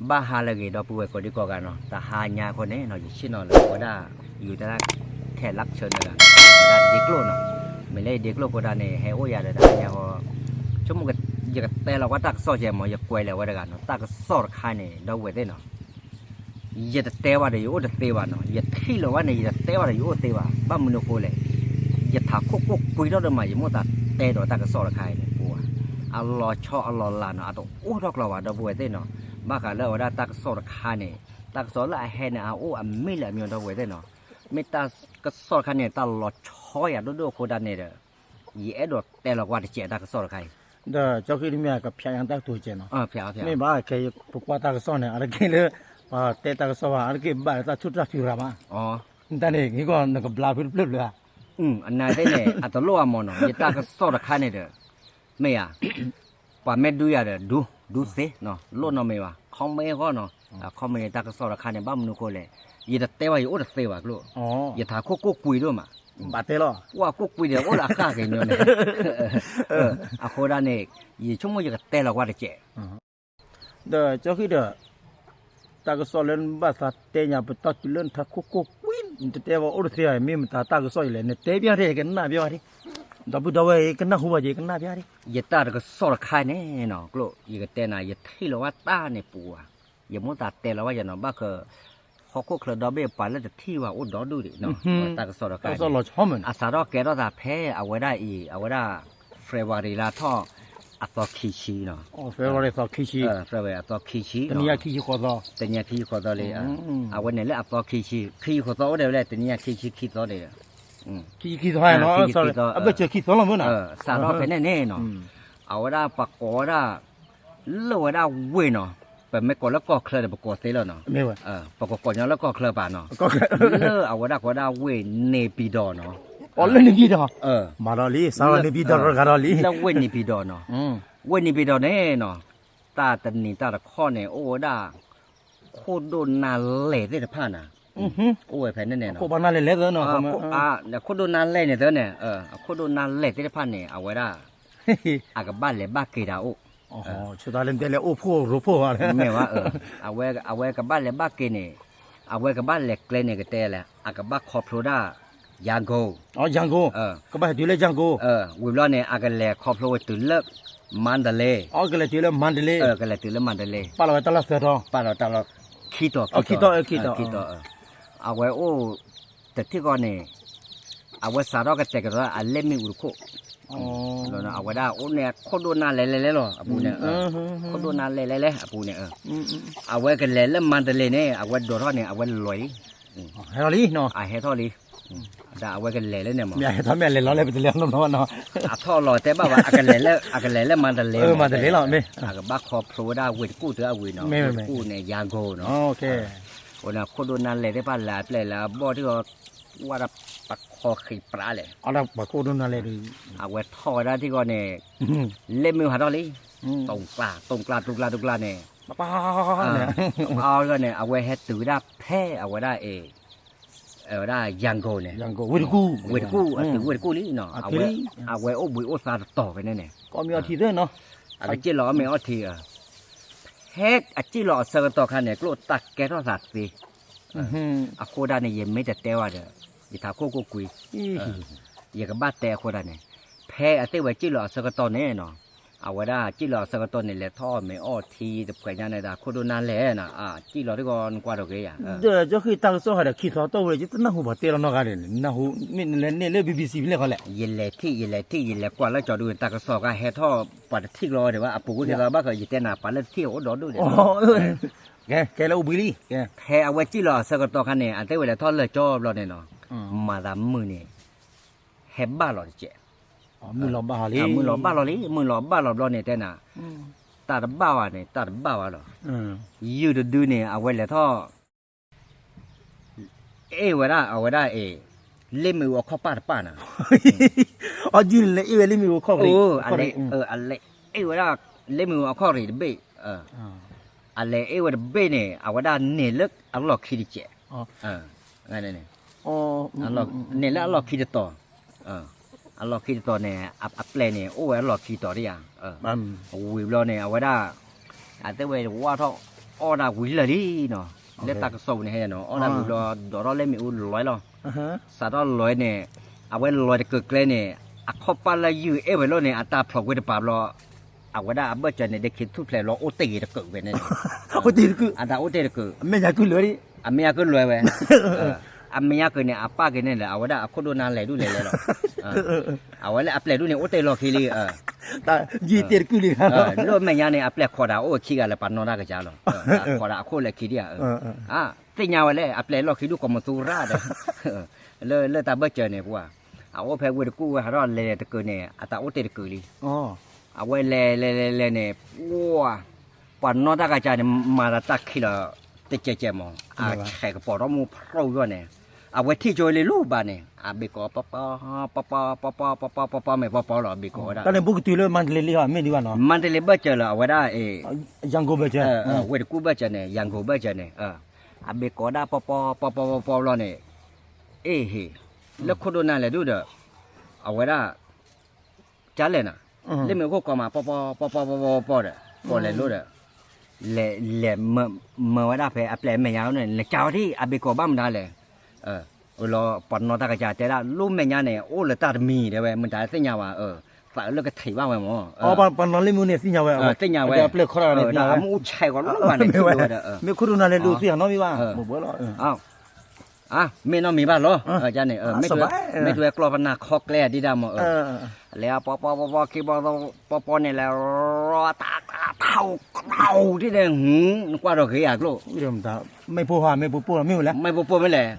ဘၣ်ဟါလၢအဂ့ၤ ဒီပုၢ်ဝဲၢ်ကိးဒံကိးဂၤနီၤ, တဟါညါအဃိန့ၣ်နီၤ ယဆ့ၣ်နီၤလၢအဝဲဒၣ် ယူၤတၢ် ခဲလၢာ်ဆၢနဂၤ ဝဲဒၣ်ဒ့ကျိၣ်နီၤ, မ့ၢ်လၢယဒ့ကျိၣ်ဖိတၢ်န့ၣ် ဟဲအိၣ်ယၤဒီးတဟါညါဃီ ဆိကမိၣ် ယကတဲလီၤကွၢ်တၢ်ကစီၣ်ကဲမး ယကွဲးလၢအဝဲတဂၤနီၤ, တၢ်ကစီၣ်တခါန့ၣ် ဒီပုၢ်ဝဲၢ်သ့ၣ်နီၤ ယတတဲဘၣ်ဒီးယအိၣ်တသ့ဘၣ်နီၤ, ယထံၣ်လီၤဝဲန့ၣ် ယတတဲဘၣ်ဒီးယအိၣ်တသ့ဘၣ်, ဘၣ်မနုၤအဃိလဲၣ်, ယထးခိၣ်ကိၢ်ကွံထီၣ်ဒီးမး ယမိၣ်သးတဲဒီးတၢ်ကစီၣ်တခါအံၤန့ၣ် ပှၤ အလီၤဆီအလီၤလးနီၤ အတအိၣ်ထီၣ်ကျီဘၣ် ဒီပုၢ်ဝဲၢ်သ့ၣ်နီၤ, ဘၣ်ဃးလၢအဝဲဒၣ်တၢ်ကစီၣ်တခါန့ၣ် တၢ်ကစီၣ်လၢအဟဲန့ၣ် အအိၣ်အမ့ၢ်လၢအမံၤ ဒီပုၢ်ဝဲၢ်သ့ၣ်နီၤ, မ့ၢ်တၢ်ကစီၣ်တခါန့ၣ် တၢ်လီၤဆီယၤဒိၣ်ဒိၣ်အဃိဒၣ်န့ၣ်ဒီး ယအဲၣ်ဒိးတဲလီၤကွၢ်တကဲးတၢ်ကစီၣ်တခါအံၤ, ဒီးကၠီဃံတမ့ၢ်ကဖျါယၤတၢ်ကတိၤကဲနီၤ, မ့ၢ်ဘၣ်ခဲအံၤ ပကွၢ်တၢ်ကစီၣ်န့ၣ် အါတက့ၢ်လၢ ပတဲတၢ်ကစီၣ်ဘၣ် အါတက့ၢ်ဘၣ်လၢတၢ်ထူၣ်တၢ်ဖံးရၤမး, နတၢ်န့ၣ် ဂ့ၤကီးနကဘျါဖုတဖျၢၣ်ဖျၢၣ်ဧါ, အနသ့ၣ်န့ၣ် အတလိၣ်အမးနီၤ ယတၢ်ကစီၣ်တခါန့ၣ်ဒီး မ့ၢ်ဧါ ပှၤမ့ၢ်ဒုးယၤဒီး ဒုး ဒုးသ့ လိၣ်နီတမံၤဘၣ် ခီမ့ၢ်အဂီၢ်နီၤ, ခီမ့ၢ်န့ၣ် တၢ်ကစီၣ်တခါန့ၣ် ဘၣ်မနုၤအဃိလဲၣ်, ယတတဲဘၣ်ယအိၣ်တသ့ဘၣ်ကျိၣ်, ယထးခိၣ်ကိၢ်ကွံဒိၣ်မး, ဘၣ်တဲလီၤ, ကွၢ်ကိၢ်ကွံဒီးအိၣ်လၢအဃၣ်က့ၤညီန့ၣ်, အဃိဒၣ်န့ၣ် ယဆိကမိၣ်ယကတဲလီၤကွၢ်တကဲး ဒီးကၠီဃံဒီး တၢ်ကစီၣ်လၢနဘၣ်သးတဲညါ ပတီၢ်တုၤလၢနထးခိၣ်ကိၢ်ကွံ နတတဲဘၣ်အိၣ်တသ့ဘၣ် မ့ၢ်မတၤတၢ်ကစီၣ်အံၤလဲၣ် နတဲဘၣ်ဒံး ကနၣ်ဘၣ်ဒံး, ဒီပုၢ်ဒီဝဲၢ် ကနၢ်ဟူဘၣ်က့ၤ ကနၣ်ဘၣ်ဒံး, ယတၢ်တကစီၣ်တခါန့ၣ်နီၤ ကျိၣ် ယကတဲနၤ ယထံၣ်လီၤဝဲတၢ်န့ၣ်ပူၤဧါ, ယမိၣ်သးတဲလီၤဝဲယနီၤ ဘၣ်ဃး ဟီၣ်ခိၣ်ချၢဒီဘ့ၣ်ပှၤလၢတထံၣ်ဘၣ်အိၣ်ဒီဒူၣ်ဒံး, တၢ်ကစီၣ်တခါန့ၣ် အစးထီၣ်ကဲထီၣ်သးဖဲအဝဲဒၣ်အံၤ အဝဲဒၣ် February လါထီၣ် အသီခံဆံနီၤ, February အသီခံဆံ, February အသီခံဆံ, တနံၤညါခံဆံဃိးသီ, တနံၤညါခံဆံဃိးသီလံ, အဝဲန့ၣ်လၢအသီခံဆံ ခံဆံဃိးသီအိၣ်ဒံးဝဲလၢ တနံၤညါခံဆံခံသီန့ၣ်, ခံဆံခံသီ, အဘၢၣ်စၢၤခံသီလီၤမ့ၢ်နီၤ, စးထီၣ်ဖဲန့ၣ်န့ၣ်နီၤ, အဝဲဒၣ်ပကိးဝဲဒၣ် လၢဝဲဒၣ်ဝ့ၢ်နီၤ, ပမ့ၢ်ကိးလၢကီၢ်ချၢဒီး ပကိးသ့လီၤနီၤ, ပကကိးညီလၢကီၢ်ချၢပၤနီၤ, လၢအဝဲဒၣ်ကိးဝဲဒၣ်ဝ့ၢ်န့ၣ်ပံၤဒီးနီၤ, လၢန့ၣ်ပံၤဒီး, မၤဒီးလံ စးထီၣ်န့ၣ်ပံၤဒီးတဂၤဒီးလံ, လၢဝ့ၢ်န့ၣ်ပံၤဒီးနီၤ, ဝ့ၢ်န့ၣ်ပံၤဒီးန့ၣ်နီၤ, တၢ်တနံၤတၢ်တခီန့ၣ် အိၣ်ဝဲဒၣ် ခိၣ်ဒိၣ်နါလဲၢ်သ့ၣ်တဖၣ်နီၤ, အိၣ်ဝဲဖဲန့ၣ်န့ၣ်, ခိၣ်ဒိၣ်နါလဲၢ်န့ၣ်သ့ၣ်န့ၣ်, အခိၣ်ဒိၣ်နါလဲၢ်သ့ၣ်တဖၣ်န့ၣ် အဝဲဒၣ် အကဘၣ်လဲၤဘၣ်က့ၤတၢ်အိၣ်, ဆိသးလၢတဲလဲၤအိၣ်ဖှိၣ်ရိဖှိၣ်ဘၣ်, မ့ၢ်ဝဲ, အဝဲကဘၣ်လဲၤဘၣ်က့ၤန့ၣ်, အဝဲကဘၣ်လဲၤကျဲန့ၣ် ကတဲလဲၣ် အကဘၣ်ခီဖျိဒၣ် ရန်ကုန်, ရန်ကုန်, ကဘၣ်ဟဲတုၤလၢ ရန်ကုန်, ဝံၤဘျီန့ၣ် အကလဲၤခီဖျိဝဲတုၤလၢ မန္တလေး, ကလဲၤတုၤလၢ မန္တလေး, ကလဲၤတုၤလၢ မန္တလေး, ပာ်လီၤဝဲတၢ်လီၢ်သၢတီၤ, ပာ်လီၤတၢ်လီၢ်ခံတီၤ, ခံတီၤ, ခံတီၤ, အဝဲအိၣ် တထံၣ်ဃီန့ၣ်, အဝဲစးထီၣ်ကတဲာ်ကတီၤအလ့ၣ်မ့ၣ်အူတခိၣ်, အဝဲဒၣ်အိၣ်န့ၣ်ခိၣ်ဒိၣ်နါလဲၢ်လဲၢ်လဲၢ်လီၤ အပူၤန့ၣ်, ခိၣ်ဒိၣ်နါလဲၢ်လဲၢ်လဲၢ်အပူၤန့ၣ်, အဝဲကလဲၤလၢမန္တလေးန့ၣ် အဝဲဒိးထီၣ်န့ၣ် အဝဲလဲၤလီၤလံ, ဟဲထီၣ်လံ, အဟဲထီၣ်လံ, ဒီးအဝဲကလဲၤလၢန့ၣ်မး, မ့ၢ်အဟဲထီၣ်မ့ၢ်အလဲၤလီၤလဲၣ် ပတလဲၤနီၤနီၤ, အထီၣ်လီၤတဲဘၣ်ဘၣ်, အကလဲၤလၢ အကလဲၤလၢမန္တလေး, မန္တလေးလီၤ, မ့ၢ်, အကဘၣ်ခီဖျိဝဲဒၣ်ဝ့ၢ်တကူၣ်တၢ်အဝ့ၢ်နီၤ, ဝ့ၢ်တကူၣ်န့ၣ် ရန်ကုန်နီၤ, အဃိန့ၣ် ခိၣ်ဒိၣ်နါလဲၢ်သ့ၣ်တဖၣ်လဲၤအပျဲၢ်လဲၤအဘီၣ်ထံၣ်အီၤ, ဝဲဒၣ်ပခီဃံးပြးလဲၣ်, ပခိၣ်ဒိၣ်နါလဲၢ်ဒီး, အဝဲထီၣ်ဝဲဒၣ်ထံၣ်ဃီန့ၣ်, လ့ၣ်မ့ၣ်အူဟးထီၣ်လံ, တုၤကျါ တုၤကျါ တုၤကျါ တုၤကျါန့ၣ်, အန့ၣ် အဝဲဟဲတုၤဝဲဒၣ်ဖဲအဝဲဒၣ်အံၤ အဝဲဒၣ် ရန်ကုန်န့ၣ်, ဝ့ၢ်တကူၣ်, ဝ့ၢ်တကူၣ် အတုၤဝ့ၢ်တကူၣ်လံနီၤ, အဝဲအိၣ်ဘှံးအိၣ်သါတတီၤဖဲန့ၣ်န့ၣ်, အကစ့ၣ်လီၤအီၣ်မ့ၤအီထံ, ဖဲအစ့ၣ်လီၤအဆၢကတီၢ်ခါန့ၣ် ကျိၣ်တၢ်ကဲထီၣ်သးသ့, အဃိဒၣ်န့ၣ် ယမ့ၢ်တတဲဘၣ်ဒီး ယထးခိၣ်ကိၢ်ကွံ, ယကဘၣ်တဲအဃိဒၣ်န့ၣ်, ဖဲအသ့ၣ်ဝဲစ့ၣ်လီၤအဆၢကတီၢ်န့ၣ်နီၤ, အဝဲဒၣ်စ့ၣ်လီၤအဆၢကတီၢ်န့ၣ် လဲၤထီၣ်မ့ၤအီထံတဖှဲးညါန့ၣ်ဒီး ခိၣ်ဒိၣ်နါလဲၢ်နီၤ, စ့ၣ်လီၤတဂီၢ်နကွၢ်ဒီးက့ၤယၤ, ဒီးကၠီဃံတၢ်ကစီၣ်ဟးဒီးခံသီတီၢ်ဝဲ ယတနၢ်ဟူပှၤတဲလီၤနီတဂၤဒံး, နၢ်ဟူ မ့ၢ်နလဲၤန့ၢ်လၢ BBC ဖဲလဲၣ်ခီလဲၣ်, ယလဲၤထံၣ် ယလဲၤထံၣ် ယလဲၤကွၢ်လၢကၠီဒုး တၢ်ကစီၣ်ကဟဲထီၣ် ပှၤတထံၣ်ကျီဝဲဒံးဘၣ် အပူၤကွံာ်သ့ၣ်သီဘၣ်ဃး ယတဲနၤ ပှၤလၢတထံၣ်အိၣ်ဒီဒူၣ်ဒံး, ကဲ ကဲလၢအိၣ်ဘှံးလံ, ဖဲအဝဲစ့ၣ်လီၤအဆၢကတီၢ်ခါန့ၣ် အသ့ၣ်ဝဲလဲၤထီၣ်လၢကၠီဘျီန့ၣ်နီၤ, မၤသးမုာ်န့ၣ် ဟဲဘၣ်လီၤတကဲး, မုာ်လီၤဘၣ်လီၤလံ, မုာ်လီၤဘၣ်လီၤလံ, မုာ်လီၤဘၣ်လီၤဘျီန့ၣ်တဲနၤ, တၢ်တဘၣ်ဘၣ်န့ၣ် တၢ်တဘၣ်ဘၣ်လီၤ, ယုၢ်တဒုန့ၣ် အဝဲလဲၤထီၣ် အ့ၣ်ဝဲဒၣ် အဝဲဒၣ်အံၤ လ့ၣ်မ့ၣ်အူအခီၣ်ပၢ်တပၢ်နီၤ, အီၣ်ယုၢ်န့ၣ် လဲၤအ့ၣ်ဝဲလ့ၣ်မ့ၣ်အူအခီၣ်, အလဲၤအ့ၣ်ဝဲဒၣ် လ့ၣ်မ့ၣ်အူအခီၣ်ရံၣ်တဘ့ၣ်, အလဲၤအ့ၣ်ဝဲတဘ့ၣ်န့ၣ် အဝဲဒၣ်န့ၢ်လၢအလီၢ်ခံတကဲး, န့ၢ်လၢအလီၢ်ခံတတီၤ, အလီၢ်ခံတတီၤန့ၣ် အပျဲၢ်န့ၣ် အိၣ်ဝဲအလီၢ်ခံတတီၤဒံးဧါ, ဝံၤဘျီန့ၣ် အဝဲဒၣ် အသ့ၣ်ဝဲဝၢ်ထီၣ် အီၣ်ဒၣ်ဝံၤလၢာ်လံနီၤ, လၢတၢ်ကစီၣ်ပူၤန့ၣ်ဟဲနီၤ, အီၣ်ဒၣ်ဝံၤဘျီ ဒိးထီၣ်လၢမ့ၣ်အူလီၤလီၤ, စးထီၣ်လီၤန့ၣ်, အဝဲလီၤတကၢၢ်ကျဲန့ၣ်, အခီၣ်ပၢ်လၢယုၢ်အဲၣ်ဝဲလီၤန့ၣ် အတၢ်ဖျိးကွံာ်တပၤဘျီ, အဝဲဒၣ်အဘၢၣ်စၢၤန့ၣ် ဒ့ခံထူၣ်ဖျဲးလီၤအိၣ်တ့ၢ်ဂ့ၤတကၢၢ်ဝဲန့ၣ်, အတၢ်အိၣ်တ့ၢ်တကၢၢ်, အမဲာ်ညါကုၢ်လွဲဝဲ, အမဲာ်ညါကုၢ်န့ၣ် အပၢ်က့ၤန့ၣ်လၢ အဝဲဒၣ်အခိၣ်ဒိၣ်နါလဲၤဒူၣ်လဲၤလဲၤလီၤ, အဝဲလၢအပျဲၢ်ဒူၣ်န့ၣ် အိၣ်တ့ၢ်လီၢ်ခံလံ, လၢမဲာ်ညါန့ၣ် အပျဲၢ်ခိးဒၣ်အိၣ်ခံဂၤလၢပှၤနီၣ်တၢ်ကစၢ်လီၤ, ခိးဒၣ်အခိၣ်လဲၤခံဒံဧါ, သ့ၣ်ညါဝဲလဲၣ် အပျဲၢ်လီၢ်ခံဒူၣ်ကိးမသူရၣ်ဒီး, လၢတၢ်ဘၢၣ်စၢၤန့ၣ်ပှၤ, အအိၣ်ဖဲဝ့ၢ်တကူၣ်ဝဲဟးထီၣ်လဲၤတကၢၢ်န့ၣ် အတၢ်အိၣ်တ့ၢ်တကၢၢ်လံ, အဝဲလဲၤလဲၤလဲၤလဲၤန့ၣ်, ပှၤ ပှၤနီၣ်တၢ်ကစၢ်န့ၣ် မၤသးတၢ်ခံးလီၤ, တကဲးကဲးမး, အဆဲးကပီၤထီၣ်မူဖျိၣ်ယီၢ်န့ၣ်, အဝဲထံၣ်ကၠိလံလီၤဘၣ်န့ၣ် အဘ့ၣ်ကီးပီပီ, ပီပီ, ပီပီ, ပီပီ, ပီပီမ့ၢ်ပီပီလီၤ အဘ့ၣ်ကီးဝဲဒၣ်, တၢ်န့ၣ်ဘူးကတုၤလၢမါတလ့လံဧါ မ့ၢ်ဒံးဘၣ်နီၤ, မါတလ့ဘၢၣ်စၢၤလၢအဝဲဒၣ်, ယၣ်ကိၣ်ဘၢၣ်စၢၤ, ဝ့ၢ်တကူၣ်ဘၢၣ်စၢၤန့ၣ် ယၣ်ကိၣ်ဘၢၣ်စၢၤန့ၣ်, အဘ့ၣ်ကီးဒၣ်ပီပီ, ပီပီ, ပီပီလီၤန့ၣ်, အ့ဟ့ၣ်, လၢခိၣ်ဒိၣ်နါလဲၤဒူၣ်ဒီး, အဝဲဒၣ် ကလဲၣ်နၤ, လၢမ့ၣ်အူခိၣ်ကီးမး ပီပီ, ပီပီ, ပီပီ, ပီပီဒီး, ကိးလဲၤလိၤဒီး, လဲၤ, လဲၤမၤဝဲဒၣ်ဖဲအပျဲၢ်အမဲာ်ညါန့ၣ် နကးဝဲဒၣ် အဘ့ၣ်ကီးဘၣ်မတၤလဲၣ်, လီၤ ပှၤနီၣ်တၢ်ကစၢ်တဲဒၣ် လၢမဲာ်ညါန့ၣ် အိၣ်လၢတၢ်တမံၤတဲဝဲ မတၤသ့ၣ်ညါဘၣ်, သးလၢကထံးဘၣ်ဝဲမး, ပှၤနီၣ်လၢမ့ၣ်အူန့ၣ်သ့ၣ်ညါဝဲ, သ့ၣ်ညါဝဲ, အပျဲၢ်ခီတဂၤန့ၣ်သ့ၣ်ညါဝဲ, မ့ၣ်အူဆဲးကီးလီၤဘၣ်န့ၣ်, မ့ၢ်ခိၣ်ဒိၣ်နါလဲၤဒူၣ်သ့ၣ်ညါနီတမံၤဘၣ်, မ့ၢ်ဘၣ်လီၤ မ့ၢ်နီတမံၤဘၣ်လီၤ, န့ၣ်, မ့ၢ်တဲကျီၢ်ပနၢ်ခီကျဲဒံးဒၣ်မး, လဲၤပီပီပီပီ ခံပီပီပီန့ၣ်လဲၤ, တၢ်တၢ်ထီၣ်ကီၢ်ဒ်န့ၣ်, နကွၢ်ဒီးဂ့ၤဧါကျိၣ်, မ့ၢ်ဖိဟါ မ့ၢ်ဖိပိၢ်မ့ၢ်ဝဲလဲၣ်, မ့ၢ်ဖိပိၢ်မ့ၢ်လဲၣ်,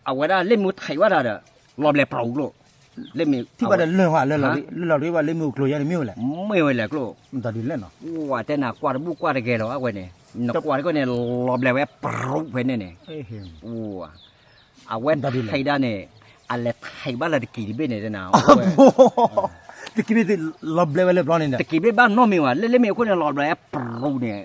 အဝဲဒၣ်လၢမ့ၣ်အူထံးဘၣ်တၢ်ဒီး, လီၤဘျဲးပရိးကျိၣ်, လၢမ့ၣ်, ထံၣ်ဘၣ်ဒီးလၢာ်ဟါ လၢာ်လီၤဒ်ဘၣ်လၢမ့ၣ်အူကျိၤယါန့ၣ်မ့ၢ်ဝဲလဲၣ်, မ့ၢ်ဝဲလဲၣ်ကျိၣ်, မတၤဒ်လဲၣ်နီၤ, ဝဲတဲနၤကွၢ်တဘူၣ်ကွၢ်တဂဲၤလီၤအဝဲန့ၣ်, နကွၢ်တခီန့ၣ် လီၤဘျဲးဝဲပရိးဖဲန့ၣ်န့ၣ်, အဝဲထံးဒၣ်န့ၣ်, အလဲၤထံးဘၣ်လၢတကံၤတဘ့ၣ်န့ၣ်တဲနၤ, တကံၤဘ့ၣ်လီၤဘျဲးဝဲလၢပျီန့ၣ်, တကံၤဘ့ၣ်ဘၣ်နီတမံၤဘၣ်, လၢလၢမ့ၣ်အူခိၣ်န့ၣ် လီၤဘျဲးပရိးန့ၣ်,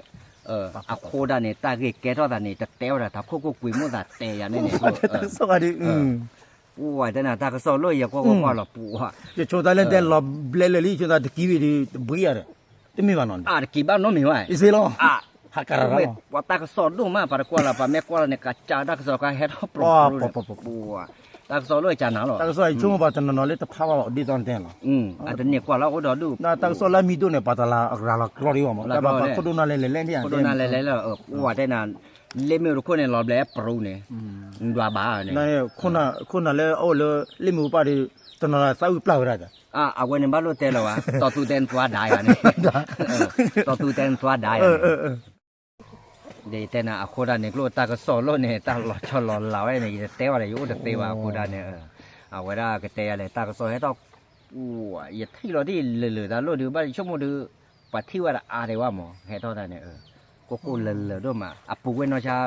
အဃိဒၣ်န့ၣ် တၢ်ဂ့ၢ်ကဲထီၣ်သးန့ၣ် တတဲဝဲဒၣ် တၢ်ခိၣ်ကိၢ်ကွံာ်မိၣ်သးတဲယၤန့ၣ်န့ၣ်, ပှၤတဲနၤ တၢ်ကစီၣ်လၢယကွၢ်ကွၢ်ကွၢ်လီၤပူၤ, ယဆိသးလၢတဲလီၤဘျဲးလၢာ်လံ ယဆိသးတကံၤဘ့ၣ်ဒီး တဘှံးယၤဒီး, တမ့ၢ်ဘၣ်နီၤ, တကံၤဘၣ်နီတမံၤဘၣ်, အ့ၣ်စ့လီၤ, ပှၤတၢ်ကစီၣ်ဒိၣ်မး ပှၤတကွၢ်လၢ် ပှၤမ့ၢ်ကွၢ်လၢ်န့ၣ် ကစၢ်တၢ်ကစီၣ်ကဟဲထီၣ်ပရိး, တၢ်ကစီၣ်လၢကနၤလီၤ, တၢ်ကစီၣ်ယဆိကမိၣ်ပှၤတနီၤနီၤလၢတဖးဘၣ်ဒ်သိးတဲလီၤ, အတန့ၢ်ကွၢ်လၢအိၣ်ဒီးဒူၣ်, တၢ်ကစီၣ်လၢမံၤဒိၣ်န့ၣ် ပှၤတလၢအရၤလီၤကြီဒံးဘၣ်မး, တၢ်ဘၣ်ပှၤခိၣ်ဒိၣ်နါလဲၤလဲၤလဲၣ်န့ၣ်, ခိၣ်ဒိၣ်နါလဲၤလဲၤလၢ ပှၤတဲနၤ, လၢမ့ၣ်အူတခိၣ်န့ၣ် လီၤဘျဲးပရိးန့ၣ်, ဒွးဘၣ်န့ၣ်, ခိၣ်နၢ်လၢအအိၣ်လၢ လၢမ့ၣ်အူပၢ်ဒီး, တနီၤသးအုးပျၢ်ဝဲဒၣ်, အဝဲန့ၣ်ဘၣ်လိၣ်တဲလီၤဝဲ, တီၢ်သူတဲနသွါဒါယၤန့ၣ်, တီၢ်သူတဲနသွါဒါယၤန့ၣ်, ဒီးယတဲနၤအဃိဒၣ်န့ၣ် ကျိၣ်တၢ်ကစီၣ်လီၤန့ၣ် တၢ်လီၤဆီလီၤလးဝဲန့ၣ် ယတတဲဘၣ်ဒီး ယအိၣ်တသ့ဘၣ်အဃိဒၣ်န့ၣ်, အဝဲဒၣ်ကတဲယၤလဲၣ် တၢ်ကစီၣ်ဟဲထီၣ်, ယထံၣ်လီၤတံၢ်လၢာ်လၢာ်တၢ်လိၣ်ဒုး ဘၣ်ယဆိကမိၣ်ဒုး, ပှၤထံၣ်ဝဲဒၣ်အါဒံးဝဲမး ဟဲထီၣ်တၢ်န့ၣ်, ကိၢ်ကိၢ်လၢာ်လၢာ်ဒိၣ်မး အပူၤကွံာ်နီၢ်ဆါ,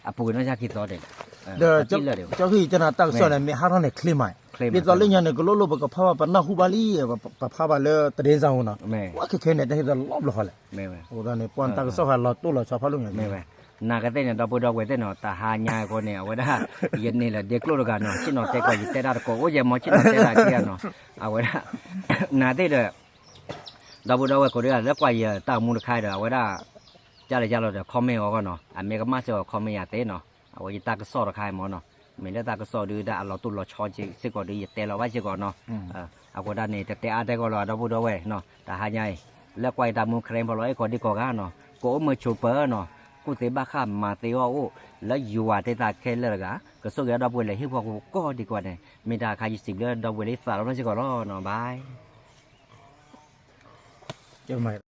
အပူၤကွံာ်နီၢ်ဆါခံသီဒံး, ဒီးကၠီဃံယတဲနၤတၢ်ကစီၣ်န့ၣ် မ့ၢ်ဟးထီၣ်န့ၣ်ချ့မး, ဒ်သိးလၢညါန့ၣ် ကလိၣ်လိၣ်ပကဖးဘၣ်ပနၢ်ဟူဘၣ်လံ, ပဖးဘၣ်လၢတဒ့စၢ်ဧိၤနီၤ, ဝဲခဲခဲန့ၣ် တဟ့ၣ်သးလီၤဘျီဃီလဲၣ်, အဃိန့ၣ် ပှၤတၢ်ကစီၣ်ဃာ်လီၤတိၢ်လီၤဆီဖးလိာ်ညါ, နကသ့ၣ်န့ၣ် ဒီပုၢ်ဒီဝဲၢ်သ့ၣ်နီၤ တဟါညါအဃိန့ၣ် အဝဲဒၣ်, ယန့ၢ်လၢဒ့ကျိၣ်တဂၤနီၤ ဆ့ၣ်နီၤတဲကီး ယတဲတၢ်တကိးအိၣ်ယဲမီၤ ဆ့ၣ်နီၤတဲတၢ်ခံဂၤနီၤ, အဝဲဒၣ်, နသ့ၣ်ဒီး ဒီပုၢ်ဒီဝဲၢ်ကိးဒံးလၢကွၢ်ယတၢ်မူတခါဒီး အဝဲဒၣ်, ကၢ်လၢယၢ်လီၤဒီး comment အီၤဂီၢ်နီၤ အမ့ၢ်ကမၣ်စ့ၢ်ကီး comment ယၤသ့နီၤ, အဝဲယတၢ်ကစီၣ်တခါမ့ၢ်နီၤ, မ့ၢ်လၢတၢ်ကစီၣ်ဒုး တၢ်အလီၤတိၢ်လီၤဆီစ့ၢ်ကီးဒုး ယတဲလီၤဘၣ်စ့ၢ်ကီးနီၤ, အဃိဒၣ်န့ၣ် တတဲအါတဲကီးလီၤ ဒီပုၢ်ဒီဝဲၢ်နီၤ တဟါညါအံၤ, လၢကွၢ်ယတၢ်မူ comment ဖီလီၤအဲၣ်ကီးဒံးကီးဂၤနီၤ ကအိၣ်မုာ်ဆိးပၢၤနီၤ, ကူၣ်သ့ဘၣ်ဃးမၤသ့အီၣ်အိၣ်, လၢယွၤတ့ၢ်သးခဲလၢာ်တဂၤ, ကဆိၣ်ဂ့ၤဒီပုၢ်ဝဲၢ်လၢဟံၣ်ဖိဃီဖိကိးဒံးကီးန့ၣ်, မ့ၢ်တၢ်ခါယစံးဘျုးဒီပုၢ်ဝဲၢ်လၢသးလီၤမးစ့ၢ်ကီးလီၤနီၤ bye.